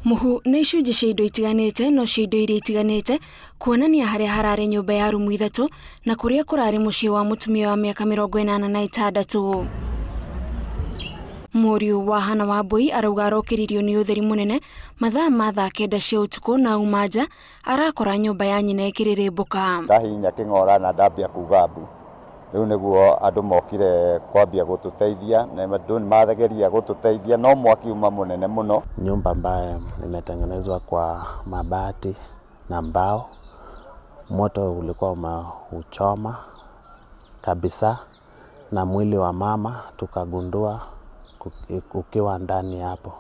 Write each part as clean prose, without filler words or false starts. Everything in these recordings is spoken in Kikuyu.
Mũhu nĩ icunjĩ cia indo itiganĩte no cia indo iria itiganĩte kuonania harĩa hararĩ nyũmba ya rumu 3 na kũrĩa kũrarĩ mũciĩ wa mũtumia wa mĩaka 86. Mũriũ wa Hana Wambui arauga arokĩririo nĩ ũtheri mũnene mathaa ma thaa 9 cia ũtukũ na auma nja arakora nyũmba ya nyina ĩkĩrĩrĩmbũka. Ndahihinya kĩng'ora na ndambia kuga mbu. Rĩu nĩguo andũ mokire kwambia gũtũteithia na andũ nĩmageria gũtũteithia no mwaki uma mũnene mũno. Nyumba ambayo imetengenezwa kwa mabati na mbao, moto ulikuwa umeuchoma kabisa na mwili wa mama tukagundua ukiwa ndani hapo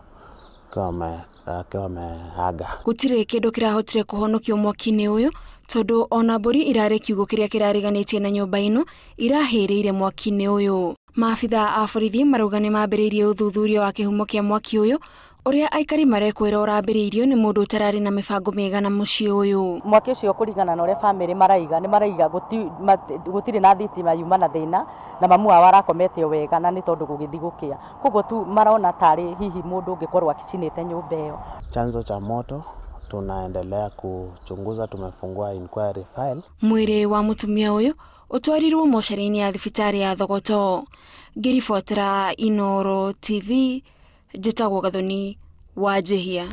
akiwa ameaga. Gũtirĩ kĩndũ kĩrahotire kũhonokio mwaki-inĩ ũyũ tondũ ona mbũri irarĩ kiugũ kĩrĩa kĩrariganĩtie na nyũmba ĩno irahĩrĩire mwaki-inĩ ũyũ. Maabitha a borithi marauga nĩ mambĩrĩirie ũthuthuria wa kĩhumo kĩa mwaki ũyũ ũrĩa aikari marekwĩra ũrambĩrĩirio nĩ mũndũ ũtararĩ na mĩbango mĩega na mũciĩ ũyũ. Mwaki ũcio kũringana na ũrĩa bamĩrĩ maraiga nĩ maraiga gũtirĩ na thitima yuma na thĩna na mamu wao arakomete o wega na nĩ tondũ gũgĩthiĩ gũkĩa, koguo tu marona tarĩ hihi mũndũ ũngĩkorwo akicinĩte nyũmba ĩyo. Chanzo cha moto tunaendelea kuchunguza, tumefungua inquiry file. Mwĩrĩ wa mũtumia ũyũ ũtwarirwo mocarĩ-inĩ ya thibitarĩ ya Thogoto. Ngĩribotera Inooro TV, njĩtagwo Gathoni wa Njihia.